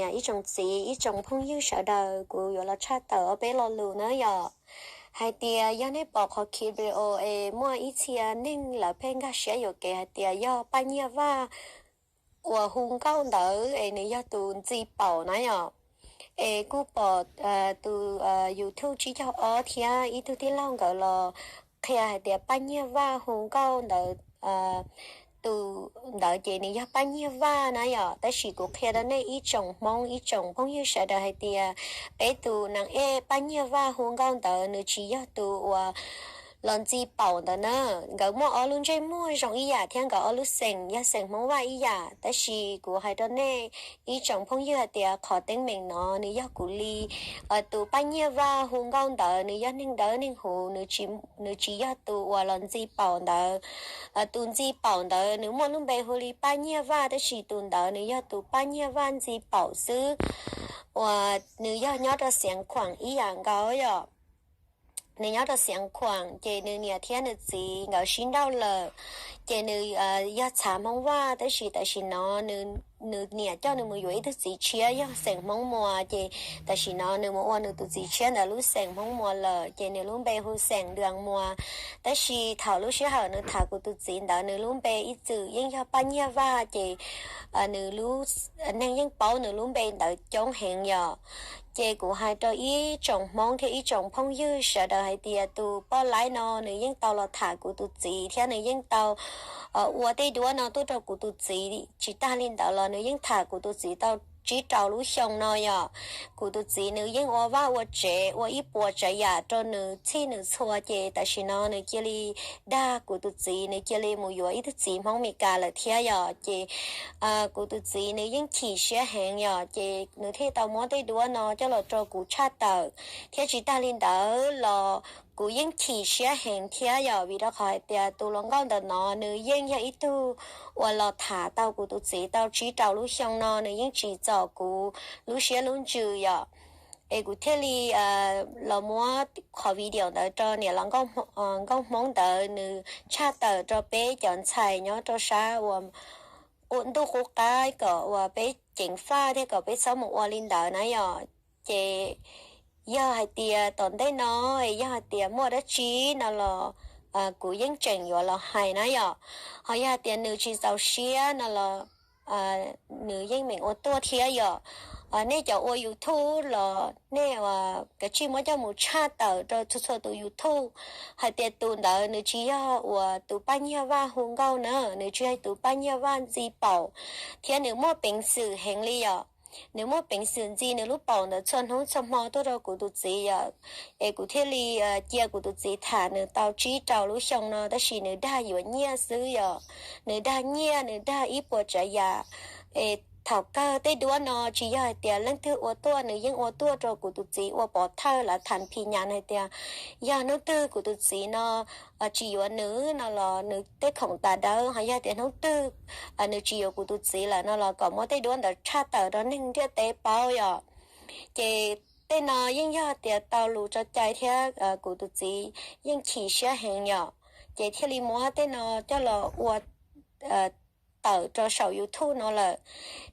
niam, ib tsoom txiv, ib tsoom phooj ywg sawv daws, kuv yuav los tshaj tawm ob peb lo lus na yom. Hais tias yog nej pom qhov clip video es muaj ib txhia neeg lawv pheej nkag siab yuam kev hais tias yog Paj Nyiaj Vaj uas hu nkauj ntawd es nws yog tus ntxi paum na yom. Es kuj pom tus YouTube tsib caug ob thiab ib tug tij laug nkawd los qhia hais tias Paj Nyiaj Vaj hu nkauj ntawd, tus ntawd ces nws yog Paj Nyiaj Vaj na yom. Tab sis kuv qhia rau nej ib tsoom Hmoob, ib tsoom phooj ywg sawv daws hais tias peb tus neeg ej Paj Nyiaj Vaj hu nkauj ntawd nws tsis yog tus uas los ntxi paum ntawd na. Nkawd muaj ob lub ntsej muag zoo ib yam thiab nkawd ob lub xeem yog xeem Hmoob Vaj ib yam. Tab sis kuv hais rau nej ib tsoom phooj ywg hais tias qhov teeb meem no nws yog kuv li, tus Paj Nyiaj Vaj hu nkauj ntawd nws yog neeg dawb neeg huv, nws tsis yog tus uas los ntxi paum ntawd. Tus ntxi paum ntawd nws muaj lub npe hu li Paj Nyiaj Vaj, tab sis tus ntawd nws yog tus Paj Nyiaj Vaj ntxi paum xwb, uas nws yog nyob rau Xiav Khuam ib yam nkaus yom. Nws nyob rau Xiav Khuam ces nws niam thiab nws txiv nkawd sib nrauj lawm, ces nws yog txhav Hmoob Vaj, tab sis tam sim no nws niam coj nws mus yuav ib tug txiv tshiab yog xeem Hmoob Muas, ces tam sim no nws mus ua nws tus txiv tshiab ntawd lub xeem Hmoob Muas lawm, ces nws lub npe hu xeem Dua Muas. Tab sis thaum lub sij hawm nws tham kuv tus txiv ntawd nws lub npe ib txwm yeej yog Paj Nyiaj Vaj, ces nws lub neeg yeej paub nws lub npe ntawd coob heev yom. Ces kuv hais rau ib tsoom Hmoob thiab ib tsoom phooj ywg sawv daws hais tias tus poj laib no nws yeej tau los tham kuv tus txiv thiab nws yeej tau ua tej duab no tuaj rau kuv tus txiv. Tsis tag li ntawd los nws yeej tham kuv tus txiv tau tsib rau lub xyoo no yom. Kuv tus txiv nws yeej ua vaj ua tsev ua ib puas tsav yam rau nws txhij nws txhua, ces tam sim no nws cia li dag kuv tus txiv, nws cia li mus yuav ib tug txiv Hmoob Meskas lawm thiab yom. Ces kuv tus txiv nws yeej chim siab heev yom, ces nws thiaj tau muab tej duab no coj los rau kuv tshaj tawm. Thiab tsis tag li ntawd los kuv yeej chim siab heev thiab yom, vim rau qhov hais tias tus hluas nkauj ntawm no nws yeej yog ib tug uas los tham tau kuv tus txiv tau tsib rau lub xyoo no, nws yeej tsim txom kuv lub siab lub ntsws yom. Es kuv thiaj li los muab qhov video ntawd rau niam laus nkauj Hmoob ntawd nws tshaj tawm rau peb cov ntxhais nyob rau sab uas ntuj qub qab kom uas peb ceev faj thiab kom peb txhob mus ua li ntawd na yom. Ces yog hais tias tom ntej no, yog hais tias muaj dab tsi no los kuv yeej tseem yuav los hais na yom. Ho yog hais tias nws tsis txaus siab no los nws yeej meem ua tuaj thiab yom. Nej cov ua YouTube los nej kav tsij muab coj mus tshaj tawm rau txhua txhua tus YouTube hais tias tus ntawd nws tsis yog uas tus Paj Nyiaj Vaj hu nkauj na, nws tsis yog tus Paj Nyiaj Vaj ntxi paum, thiab nws muaj peev xwm heev li yom. Nws muaj peev xwm ntxi nws lub paum ntawd txhua hnub txhua hmo tuaj rau kuv tus txiv yom. Es kuv thiaj li cia kuv tus txiv tham nws tau tsib rau lub xyoo no, tab sis nws dag yuav nyiaj xwb yom. Nws dag nyiaj, nws dag ib puas tsav yam. Es thaum kawg tej duab no tsis yog hais tias leej twg ua tuaj, nws yeej ua tuaj rau kuv tus txiv ua pov thawj lawv tham phi nyas hais tias yog hnub twg kuv tus txiv no tsis yuav nws no los nws tej khoom tas dawb, ho yog tias hnub twg nws tsis yuav kuv tus txiv lawm no los kom muab tej duab ntawd tshaj tawm rau neeg ntiaj teb paub yom. Ces tej no yeej yog tias tau lus tso cai thiab kuv tus txiv yeej chim siab heev yom, ces thiaj li muab tej no coj los ua tawm rau saum YouTube no lawm.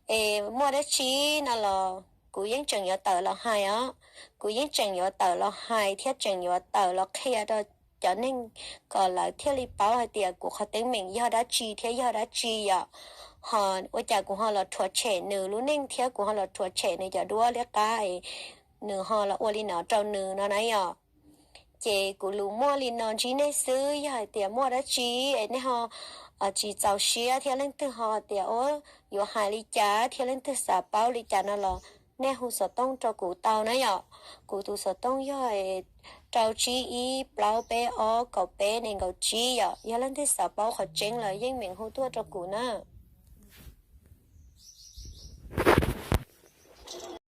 Es muaj dab tsi no los kuv yeej tseem yuav tawm los hais os, kuv yeej tseem yuav tawm los hais thiab tseem yuav tawm los qhia rau cov neeg kom lawv thiaj li paub hais tias kuv qhov teeb meem yog dab tsi thiab yog dab tsi yom. Ho ua cas kuv ho los rhuav tshem nws lub neej thiab kuv ho los rhuav tshem nws cov duab liab qab es nws ho los ua li no rau nws no na yom. Ces kuv lus muaj li no ntsib nej xwb, yog hais tias muaj dab tsi es nej ho tsis txaus siab thiab leej twg ho tias yuav hais li cas thiab leej twg xav paub li cas no los nej hu xov tooj rau kuv tau na yom. Kuv tus xov tooj yog rau tsib ib plaub peb ob kaum peb nees nkaum tsib yom. Yog leej twg xav paub qhov tseeb los yeej meem hu tuaj rau kuv na.